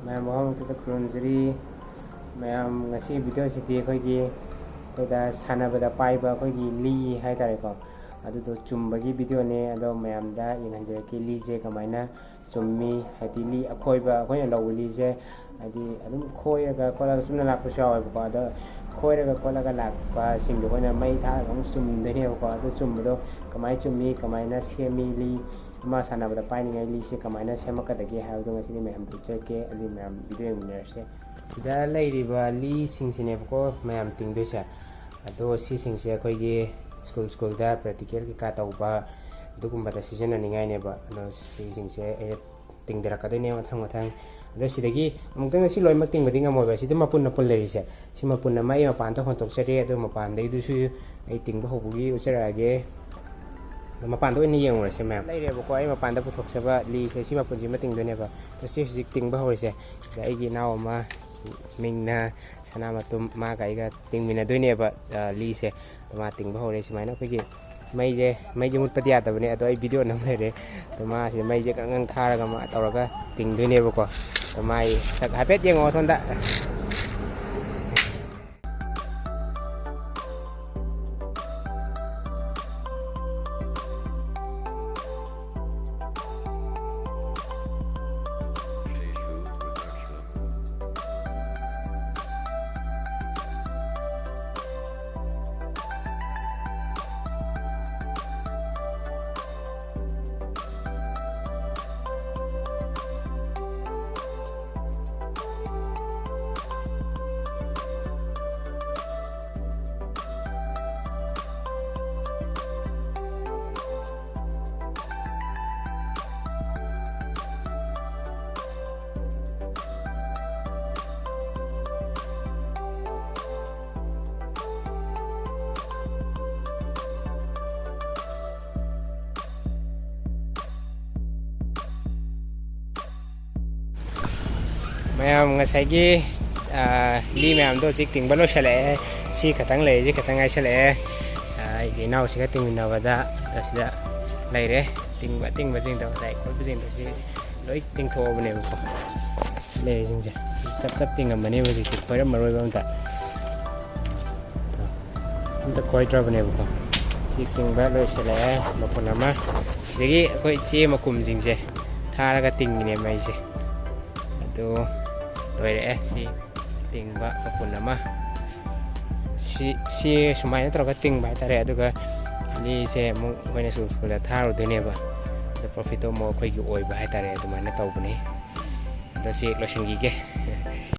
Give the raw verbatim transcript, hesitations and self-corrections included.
ꯃꯌꯥꯝ ꯃꯐꯝ ꯑꯃꯠꯇꯗ ꯈꯨꯔꯨꯝꯖꯔꯤ꯫ ꯃꯌꯥꯝ, ꯉꯁꯤ ꯚꯤꯗꯤꯑꯣꯁꯤꯗꯤ ꯑꯩꯈꯣꯏꯒꯤ, ꯑꯩꯈꯣꯏꯗ ꯁꯥꯟꯅꯕꯗ ꯄꯥꯏꯕ ꯑꯩꯈꯣꯏꯒꯤ ꯂꯤ ꯍꯥꯏꯇꯥꯔꯦꯀꯣ, ꯑꯗꯨꯗꯣ ꯆꯨꯝꯕꯒꯤ ꯚꯤꯗꯤꯑꯣꯅꯦ꯫ ꯑꯗꯣ ꯃꯌꯥꯝꯗ ꯌꯦꯡꯍꯟꯖꯔꯛꯀꯦ, ꯂꯤꯁꯦ ꯀꯃꯥꯏꯅ ꯆꯨꯝꯃꯤ, ꯍꯥꯏꯗꯤ ꯂꯤ ꯑꯈꯣꯏꯕ, ꯑꯩꯈꯣꯏꯅ ꯂꯧꯕ ꯂꯤꯁꯦ ꯍꯥꯏꯗꯤ ꯑꯗꯨꯝ ꯈꯣꯏꯔꯒ ꯈꯣꯠꯂꯒ ꯆꯨꯝꯅ ꯂꯥꯛꯄꯁꯨ ꯌꯥꯎꯋꯦꯕꯀꯣ꯫ ꯑꯗꯣ ꯈꯣꯏꯔꯒ ꯈꯣꯠꯂꯒ ꯂꯥꯛꯄꯁꯤꯡꯗꯣ ꯑꯩꯈꯣꯏꯅ ꯃꯩ ꯊꯥꯔꯒ ꯑꯃꯨꯛ ꯆꯨꯝꯗꯣꯏꯅꯦꯕꯀꯣ꯫ ꯑꯗꯨ ꯆꯨꯝꯕꯗꯣ ꯀꯃꯥꯏꯅ ꯆꯨꯝꯃꯤ, ꯀꯃꯥꯏꯅ ꯁꯦꯝꯃꯤ, ꯂꯤ ꯑꯃ ꯁꯥꯟꯅꯕꯗ ꯄꯥꯏꯅꯤꯡꯉꯥꯏ ꯂꯤꯁꯦ ꯀꯃꯥꯏꯅ ꯁꯦꯝꯃꯛꯀꯗꯒꯦ ꯍꯥꯏꯕꯗꯣ ꯉꯁꯤꯗꯤ ꯃꯌꯥꯝꯗ ꯎꯠꯆꯔꯛꯀꯦ꯫ ꯑꯗꯨꯗꯤ ꯃꯌꯥꯝ ꯚꯤꯗꯤꯑꯣ ꯌꯦꯡꯃꯤꯟꯅꯔꯁꯦ꯫ ꯁꯤꯗ ꯂꯩꯔꯤꯕ ꯂꯤꯁꯤꯡꯁꯤꯅꯦꯕꯀꯣ ꯃꯌꯥꯝ ꯇꯤꯡꯗꯣꯏꯁꯦ꯫ ꯑꯗꯣ ꯁꯤꯁꯤꯡꯁꯦ ꯑꯩꯈꯣꯏꯒꯤ ꯁ꯭ꯀꯨꯜ ꯁ꯭ꯀꯨꯜꯗ ꯄ꯭ꯔꯦꯛꯇꯤꯀꯦꯜ ꯀꯩꯀꯥ ꯇꯧꯕ ꯑꯗꯨꯒꯨꯝꯕꯗ ꯁꯤꯖꯤꯟꯅꯅꯤꯡꯉꯥꯏꯅꯦꯕ꯫ ꯑꯗꯣ ꯁꯤꯁꯤꯡꯁꯦ ꯑꯩꯅ ꯇꯤꯡꯊꯔꯛꯀꯗꯣꯏꯅꯦ ꯃꯊꯪ ꯃꯊꯪ꯫ ꯑꯗꯣ ꯁꯤꯗꯒꯤ ꯑꯃꯨꯛꯇꯪ ꯁꯤ ꯂꯣꯏꯅꯃꯛ ꯇꯤꯡꯕꯗꯤ ꯉꯝꯃꯣꯏꯕ꯫ ꯁꯤꯗ ꯃꯄꯨꯟ ꯃꯄꯨꯟ ꯂꯩꯔꯤꯁꯦ, ꯁꯤ ꯃꯄꯨꯟ ꯑꯃ ꯑꯩ ꯃꯄꯥꯟꯗ ꯍꯣꯟꯇꯣꯛꯆꯔꯦ꯫ ꯑꯗꯣ ꯃꯄꯥꯟꯗꯩꯗꯨꯁꯨ ꯑꯩ ꯇꯤꯡꯕ ꯍꯧꯕꯒꯤ ꯎꯠꯆꯔꯛꯑꯒꯦ꯫ ꯑꯗꯣ ꯃꯄꯥꯟꯗ ꯑꯣꯏꯅ ꯌꯦꯡꯉꯨꯔꯁꯦ ꯃꯌꯥꯝ꯫ ꯂꯩꯔꯦꯕꯀꯣ, ꯑꯩ ꯃꯄꯥꯟꯗ ꯄꯨꯊꯣꯛꯆꯕ ꯂꯤꯁꯦ ꯁꯤ ꯃꯄꯨꯟꯁꯤꯃ ꯇꯤꯡꯗꯣꯏꯅꯦꯕ꯫ ꯑꯗꯣ ꯁꯤ ꯍꯧꯖꯤꯛ ꯇꯤꯡꯕ ꯍꯧꯔꯤꯁꯦ꯫ ꯑꯗ ꯑꯩꯒꯤ ꯏꯅꯥꯎ ꯑꯃ ꯃꯤꯡꯅ ꯁꯅꯥꯃꯇꯨꯝ, ꯃꯥꯒ ꯑꯩꯒ ꯇꯤꯡꯃꯤꯟꯅꯗꯣꯏꯅꯦꯕ, ꯑ, ꯂꯤꯁꯦ꯫ ꯑꯗꯣ ꯃꯥ ꯇꯤꯡꯕ ꯍꯧꯔꯦ꯫ ꯁꯨꯃꯥꯏꯅ ꯑꯩꯈꯣꯏꯒꯤ ꯃꯩꯁꯦ, ꯃꯩꯁꯦ ꯃꯨꯠꯄꯗꯤ ꯌꯥꯗꯕꯅꯦ, ꯑꯗꯣ ꯑꯩ ꯚꯤꯗꯤꯑꯣ ꯅꯝ ꯂꯩꯔꯦ꯫ ꯑꯗꯣ ꯃꯥꯁꯦ ꯃꯩꯁꯦ ꯀ꯭ꯔꯪ ꯀ꯭ꯔꯪ ꯊꯥꯔꯒ ꯃꯥ ꯇꯧꯔꯒ ꯇꯤꯡꯗꯣꯏꯅꯦꯕꯀꯣ꯫ ꯑꯗꯣ ꯃꯥꯏ ꯁꯛ ꯍꯥꯏꯐꯦꯠ ꯌꯦꯡꯉꯣ ꯁꯣꯝꯗ꯫ ꯃꯌꯥꯝ, ꯉꯁꯥꯏꯒꯤ, ꯑ, ꯂꯤ ꯃꯌꯥꯝꯗꯣ ꯍꯧꯖꯤꯛ ꯇꯤꯡꯕ ꯂꯣꯏꯁꯤꯜꯂꯛꯑꯦ꯫ ꯁꯤ ꯈꯛꯇꯪ ꯂꯩꯔꯤꯁꯦ, ꯈꯛꯇꯪ ꯉꯥꯏꯁꯜꯂꯛꯑꯦ꯫ ꯑ, ꯑꯩꯒꯤ ꯏꯅꯥꯎꯁꯤꯒ ꯇꯤꯡꯃꯤꯟꯅꯕꯗ ꯑꯁꯤꯗ ꯂꯩꯔꯦ꯫ ꯇꯤꯡꯕ ꯑꯇꯤꯡꯕꯁꯤꯡꯗꯣ, ꯉꯁꯥꯏ ꯈꯣꯠꯄꯁꯤꯡꯗꯣ ꯁꯤ ꯂꯣꯏ ꯇꯤꯡꯊꯣꯛꯑꯕꯅꯦꯕꯀꯣ꯫ ꯂꯩꯔꯤꯁꯤꯡꯁꯦ ꯆꯞ ꯆꯞ ꯇꯤꯡꯉꯝꯃꯅꯦꯕ, ꯍꯧꯖꯤꯛꯇꯤ ꯈꯣꯏꯔꯝꯃꯔꯣꯏꯕ ꯑꯝꯇ꯫ ꯑꯝꯇ ꯈꯣꯏꯗ꯭ꯔꯕꯅꯦꯕꯀꯣ꯫ ꯁꯤ ꯇꯤꯡꯕ ꯂꯣꯏꯁꯤꯜꯂꯛꯑꯦ ꯃꯄꯨꯟ ꯑꯃ꯫ ꯁꯤꯗꯒꯤ ꯑꯩꯈꯣꯏ ꯆꯦ ꯃꯀꯨꯝꯁꯤꯡꯁꯦ ꯊꯥꯔꯒ ꯇꯤꯡꯉꯤꯅꯦ ꯃꯩꯁꯦ꯫ ꯑꯗꯨ ꯂꯣꯏꯔꯛꯑꯦ ꯁꯤ ꯇꯤꯡꯕ ꯃꯄꯨꯟ ꯑꯃ꯫ ꯁꯤ, ꯁꯤ ꯁꯨꯃꯥꯏꯅ ꯇꯧꯔꯒ ꯇꯤꯡꯕ ꯍꯥꯏꯇꯥꯔꯦ꯫ ꯑꯗꯨꯒ ꯂꯤꯁꯦ ꯑꯃꯨꯛ ꯑꯩꯈꯣꯏꯅ ꯁ꯭ꯀꯨꯜ, ꯁ꯭ꯀꯨꯜꯗ ꯊꯥꯔꯨꯗꯣꯏꯅꯦꯕ꯫ ꯑꯗꯣ ꯄ꯭ꯔꯣꯐꯤꯠꯇꯣ ꯑꯃꯨꯛ ꯑꯩꯈꯣꯏꯒꯤ ꯑꯣꯏꯕ ꯍꯥꯏꯇꯥꯔꯦ, ꯑꯗꯨꯃꯥꯏꯅ ꯇꯧꯕꯅꯤ꯫ ꯑꯗꯣ ꯁꯤ ꯂꯣꯏꯁꯤꯟꯈꯤꯒꯦ꯫